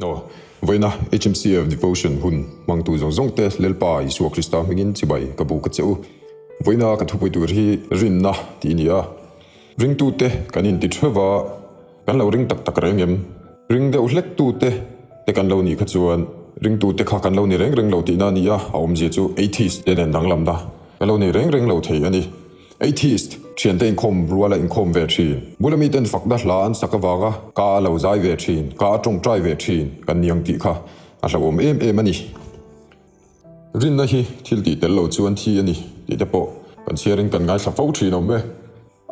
Aw, vawiina HMCF Devotion hun hmangtu zawng zawng te Lalpa Isua Krista hmingin chibai ka bu ka che u. Vawiina ka thupui tur hi rinna tih a ni a. Ringtute kan inti theuh va, kan lo ring tak tak reng em? Ring deuh hlek tute te kan lo nih kha chuan ringtute kha kan lo ni reng reng lo tihna a ni a, a awmzia chu atheist te nen danglamna kan lo ni reng reng lo thei a ni. Atheist, thiante inkhawm ruala inkhawm ve thin. Bula miten fakna hla an sak avanga ka a lo zai ve thin, ka a tawngtai ve thin kan ni ang tih kha a hlauhawm em em a ni. Rinna hi thil tih tel lo chuan thi a ni tih te pawh kan chhiarin kan ngaithla fo thin awm e.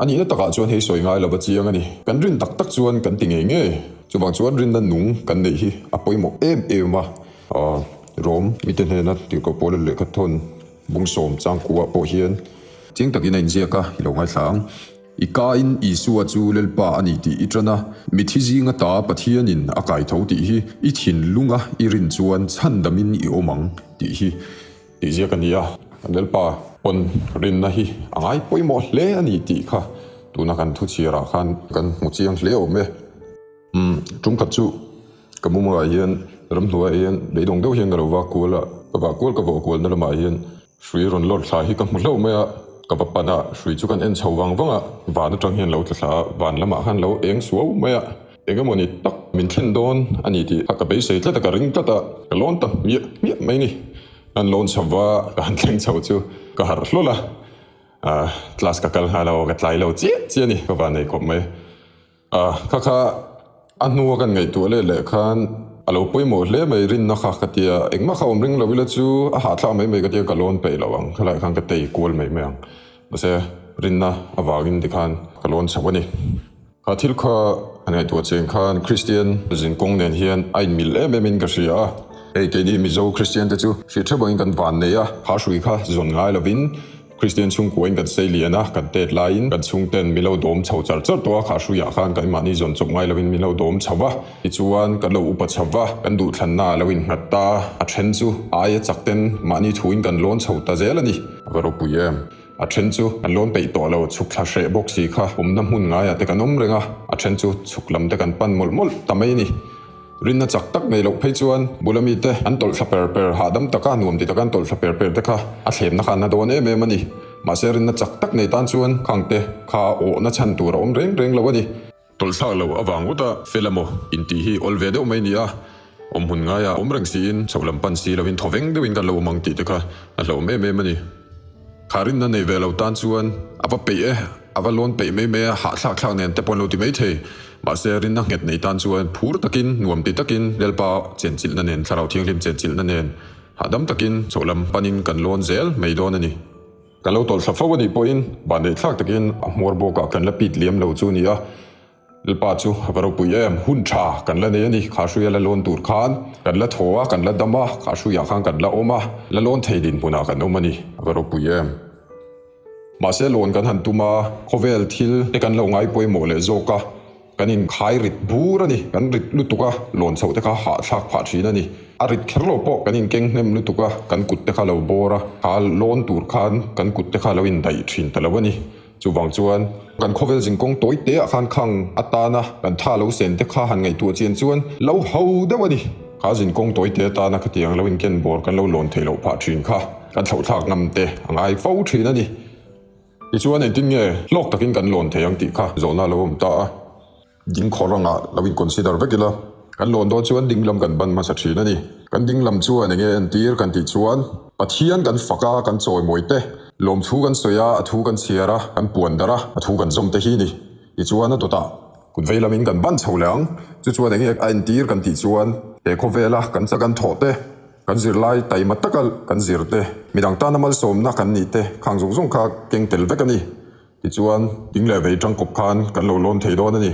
A nihna takah chuan hei sawi ngai lova chiang a ni. Kan rin tak tak chuan kan ti ngei ngei. Chuvang chuan rinna nung kan neih hi a pawimawh em em a. Rom mite hnena tirhkoh pawl lehkha thawn Bungsawm changkua pawh hian chiang takin a inziak a, i lo ngaithla ang. I kain Isua chu Lalpa a ni tih i tan a, mithi zinga ta Pathianin a kai tho tih hi i thinlunga i rin chuan chhandamin i awm ang tih hi tih ziak a ni a. Kan Lalpa pawn rinna hi a ngai pawimawh hle a ni tih kha tuna kan thuchhiarah khan kan hmu chiang hle awm e. Umm, ṭumkhat chu ka mumawah hian ramhnuaiah hian beidawng deuh hian ka lo vak kual a, ka vah kual ka vawh kualna lamah hian hrui rawn lawr thla hi ka hmu hlauh mai a, ka va pan a, hrui chu kan en chho vang vang a, van atang hian lo tla thla a, van lamah khan lo eng suau mai a, eng emaw ni tak min thlen dawn a ni tih ka beisei tlat a, ka ring tlat a, ka lawn ta hmiah hmiah mai ni, an lawn chho va, ka han thleng chho chu ka harh hlawl a, ah class ka kal nghal a aw ka tlai lo chiah chiah a ni, ka van nei khawp mai. A, kha kha a hnua kan ngaihtuah leh leh khan a lo pawimawh hle mai rinna kha ka tia, engmah kha awm ring lo ila chu a hahthlak mai mai ka tia ka lawn peih lo ang, khalaiah khan ka tei kual mai mai ang. Mahse rinna avangin tikhan ka lawn chho a ni. Kha thil kha han ngaihtuah cheng khan Kristian zinkawng nen hian a inmil em em in ka hria a, hei keini Mizo Kristian te chu hriat hrep angin kan van nei a, kha hrui kha zawn ngai lovin Kristian chhungkuain kan sei lian a, kan tet laiin kan chhungten min lo dawm chho char char tawh a, kha hruiah khan kan mahni zawn chawp ngai lovin min lo dawm chho va, tichuan kan lo upa chho va, kan duhthlanna a lo innghat ta, a then chu aia chak ten mahni thuin kan lawn chho ta zel a ni. A va ropui em? A then chu kan lawn peih tawh lo, chhuk thla hreh bawk si kha awmna hmun ngaiah te kan awm reng a, a then chu chhuk lam te kan pan mawlh mawlh ta mai a ni. Rinna chak tak nei loh phei chuan bula mite an tawlh thla per per, hahdam taka nuam ti taka an tawlh thla per per te kha a thlemna kha a na dawn em em a ni. Mahse rinna chak tak nei tan chuan khangte kha a awhna chhan tur a awm reng reng lo a ni. Tawlh thlak loh avang ngawta fel emaw intih hi awl ve deuh mai ni a, awm hmun ngaia awm reng siin chhoh lam pan si lovin thaw veng deuhin kan lo awm ang tih te kha a hlauhawm em em a ni. Kha rinna nei ve lo tan chuan a va peih e. A va lawn peih mai mai a, hahthlak thlak nen te pawh an lo ti mai thei. Mahse, rinna nghet nei tan chuan phur takin, nuam ti takin, Lalpa chenchilhna nen, Thlarau Thianghlim chenchilhna nen hahdam takin chhoh lam panin kan lawn zel mai dawn a ni. Kan lo tawlh thla fo a nih pawhin vanneih thlak takin a hmuar bawkah kan la pit liam lo chu a ni a. Lalpa chu a va ropui em, hun tha kan la nei a ni, kha hruia la lawn tur khan kan la thaw a, kan la dam a, kha hruiah khan kan la awm a, la lawn thei dinhmunah kan awm a ni, a va ropui em. Mahse lawn kan han tum a, khawvel thil te kan lo ngai pawimawh leh zawk a, kan inkhai rit bur a ni, kan rit lutuk a, lawn chhoh te kha hahthlak phah thin a ni. A rit kher lo pawh kan inkeng hnem lutuk a, kan kut te kha lo bawr a, kha lawn tur khan kan kut te kha lo indaih thin ta lo a ni. Chuvang chuan kan khawvel zinkawng tawi te ah khan khang atana kan tha lo sen te kha han ngaihtuah chian chuan lo ho deuh a ni. Kha zinkawng tawi te atana khatiang lo inken bawr kan lo lawn theih loh phah thin kha. Kan thlauhthlak ngam te a ngai fo thin a ni. Tichuan engtin nge hlawk takin kan lawn thei ang tih kha zawhna a lo awm ta a. Ding khawr anga lo in consider vek ila. Kan lawn dawn chuan ding lam kan ban hmasa thin a ni. Kan ding lam chuan enge entir kan tih chuan Pathian kan fak a, kan chawimawi te, lawmthu kan sawi a, a thu kan chhiar a, kan puan darh a, a thu kan zawm te hi ni. Tichuan a dawtah kut vei lamin kan ban chho leh ang. Chu chuan enge a entir kan tih chuan he khawvela kan chak an thawh te, Kan zirlai taima taka kan zir te, midang tana malsawmna kan nih te khang zawng zawng kha keng tel vek a ni. Tichuan, ding leh vei tangkawp khan kan lo lawn thei dawn a ni.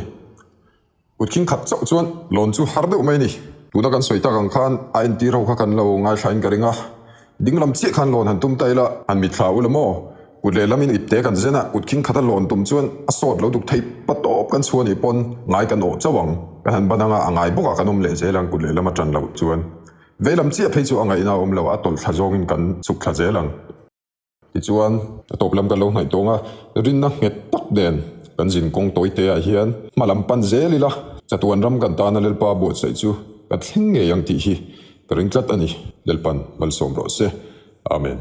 Kut khing khat chauh chuan lawn chu har deuh mai a ni. Tuna kan sawi tak ang khan a entir ho kha kan lo ngaithlain ka ring a. Ding lam chiah khan lawn han tum ta ila, han mitthla ula maw? Kut lehlamin ipte kan zen a, kut khing khata lawn tum chuan a sawt lo duk thei pa tawp kan chhuah nih pawn ngai kan awh chauh ang. Kan han ban anga a ngai bawkah kan awm leh zel ang kut lehlam atan loh chuan. Veilam chiah phei chu a ngaihna a awm lo, a tawlh thla zawngin kan chhuk thla zel ang. Tichuan, a tawp lam kan lo hnaih tawng a, rinna nghet tak nen kan zin kawng tawi te ah hian hma lam pan zel ila, chatuan ram kan tana Lalpa buatsaih chu. ka thleng ngei ang tih hi ka ring tlat a ni. Lalpan malsawm rawh se. Amen.